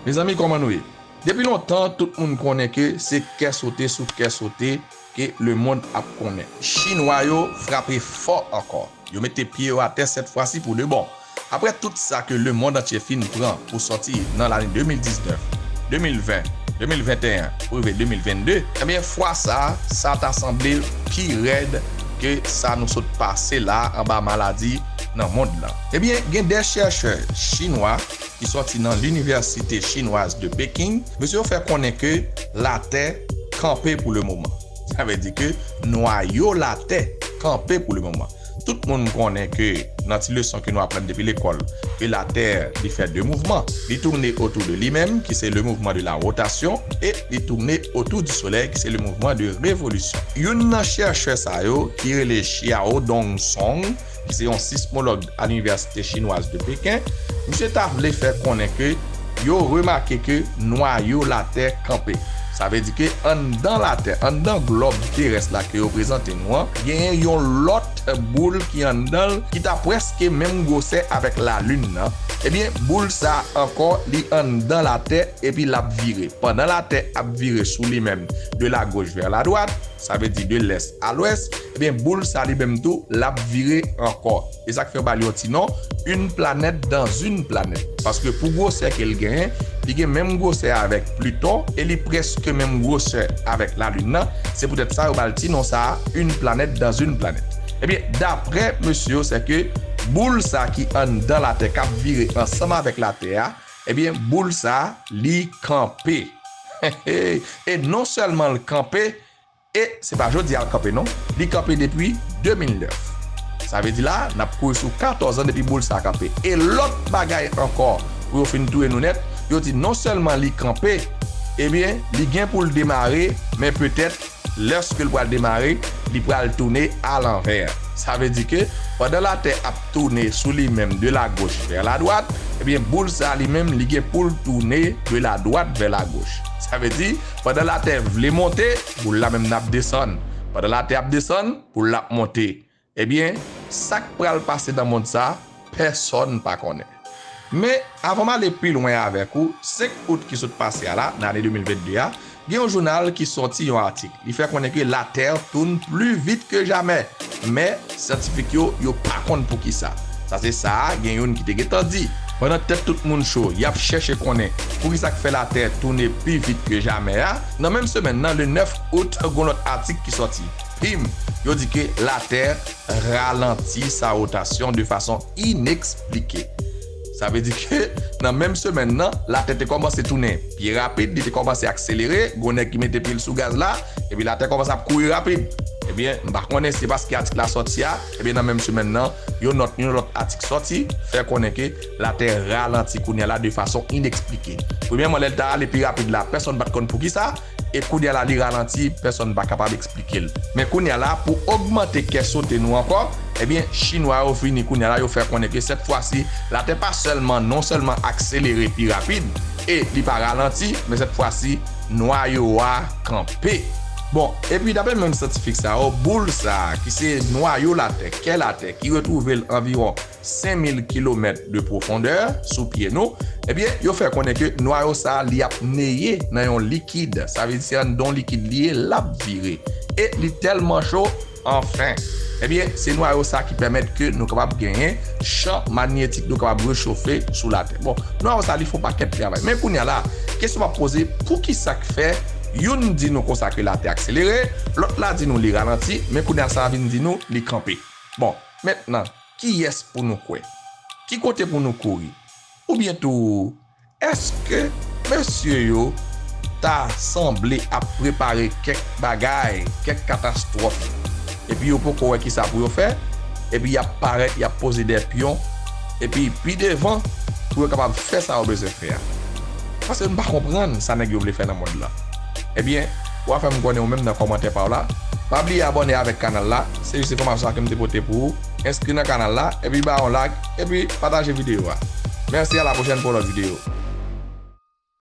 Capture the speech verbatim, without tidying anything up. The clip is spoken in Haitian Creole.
Mezanmi, kòman nou ye? Depi lontan, tout moun konnen ke se kè sote sou kè sote ke lemonn ap konnen. Chinwa yo frape fò ankò. Yo mete pye yo atè sèt fwa si pou de bon. Apre tout sa ke lemonn antye fin pran pou sòti nan lane de mil diznèf, de mil ven, de mil venteyen pou rive de mil vennde, ebyen, fwa sa, sa ta sanble pi rèd ke sa nou sot pase la anba maladi nan mond lan. Ebyen, gen de chèchè chinwa ki sòti nan Linivèsite Chinwaz de Pekin, mesye yo fè konnen ke Latè kanpe pou le moman. Sa vle di ke nwayo Latè kanpe pou le moman. Tout moun konnen ke nan ti leson ke nou aprann depi lekòl, ke Latè, li fè de mouvman. Li tourne autour de li menm, ki se le mouvement de la rotation, e li tourne autour du soleil, ki se le mouvement de révolution. Youn nan chèchè sa yo, ki rele Xiaodong Song, ki se yon sismològ a Linivèsite Chinwaz de Peken, misye ta vle fè konnen ke yo remake ke nwayo Latè kanpe. Sa vle di ke anndan Latè, anndan glòb terès la ke yo prezante nou an, genyen yon lòt boul ki anndan l, ki ta prèske menm gwosè avèk Lalin nan. Ebyen, boul sa ankò, li anndan Latè epi l ap vire. Pandan Latè ap vire sou li menm, de la gauche vers la droite, sa vle di de l'est à l'ouest, ebyen, boul sa li menm tou, l ap vire ankò. E sa k fè yo ba l yon ti non, une planète dans une planète. Paske pou gwosè ke l genyen, li gen menm gwosè avèk Pliton e li prèske menm gwosè avèk Lalin nan. Se poutèt sa yo ba l ti non sa a, une planète dans une planète. Ebyen, daprè mesye yo, se ke boul sa ki anndan Latè k ap vire ansanm avèk Latè a, ebyen, boul sa, li kanpe. E non sèlman l kanpe, e se pa jodi a l kanpe non, li kanpe depi de mil nèf. Sa vle di la, n ap kouri sou katòz an depi boul sa kanpe. E lòt bagay ankò, pou yo fin touye nou nèt, yo di non sèlman li kanpe, ebyen, li gen pou l demare, men petèt lèske l pral demare, li pral tounen alanvè. Sa vle di ke pandan Latè ap tounen sou li menm de la gauche vers la droite, ebyen, boul sa li menm, li gen pou l tounen de la droite vers la gauche. Sa vle di, pandan Latè vle monte, boul la menm n ap desann. Pandan Latè ap desann, boul la ap monte. Ebyen, sa k pral pase nan mond sa, pèsonn pa konnen. Men, avan m ale pi lwen avèk ou, senk out ki sot pase a la, nan ane de mil vennde a, gen yon jounal ki sòti yon atik. Li fè konnen ke Latè tourne plus vite que jamais. Men, syantifik yo, yo pa konn poukisa. Sa se sa a, gen youn ki te gentan di. Pandan tèt tout moun cho, y ap chèche konnen poukisa k fè Latè tounen pi vit ke jamè a, nan menm semèn nan, le nèf out, gon lòt atik ki sòti. Pim, yo di ke Latè ralanti sa wotasyon de fason inèksplike. Sa vle di ke nan menm semèn nan, Latè te kòmanse tounen pi rapid, li te kòmanse akselere, gon nèg ki mete pye l sou gaz la, epi Latè kòmanse ap kouri rapid. Ebyen, m pa konnen si se paske atik la sòti a, ebyen nan menm semèn nan, yon lòt, yon lòt atik sòti, fè konnen ke Latè ralanti kounye a la de fason inèksplike. Premyèman, lè l ta ale pi rapid la, pèsonn pa t konn poukisa, e kounye a la li ralanti, pèsonn pa kapab eksplike l. Men kounye a la, pou ogmante kè sote nou ankò, ebyen, Chinwa yo vini kounye a la, yo fè konnen ke sèt fwa si, Latè pa sèlman, non sèlman akselere pi rapid, e li pa ralanti, men sèt fwa si, nwayo a kanpe. Bon, epi daprè menm syantifik sa yo, boul sa a, ki se nwayo Latè, kè Latè, ki retwouve l anviwon senk mil kilomèt de pwofondè sou pye nou, ebyen, yo fè konnen ke nwayo sa a, li ap neye nan yon likid. Sa vle di se anndan yon likid li ye, l ap vire. E li tèlman cho, anfen. Ebyen, se nwayo sa a ki pèmèt ke nou kapab genyen chan manyetik, nou kapab rechofe sou Latè. Bon, nwayo sa a, li fè yon pakèt travay. Men kounye a la, kesyon m ap poze, poukisa k fè youn di nou konsa ke Latè akselere, lòt la di nou li ralanti, men kounye a sa a vin di nou li kanpe? Bon, mentnan, kiyès pou nou kwè? Ki kote pou nou kouri? Oubyen tou, èske mesye yo ta sanble ap prepare kèk bagay, kèk katastwòf, epi yo poko wè kisa pou yo fè, epi y ap parèt, y ap poze de pyon, epi pi devan, pou yo kapab fè sa yo bezwen fè a? Paske m pa konprann sa nèg yo vle fè nan mond lan. Ebyen, w a fè m konnen ou menm nan kòmantè pa w la. Pa bliye abòne avèk kanal la, se jis enfòmasyon sa ke m te pote pou ou. Enskri nan kanal la, epi ba yon like, epi pataje videyo a. Mèsi, a la pwochèn pou yon lòt videyo.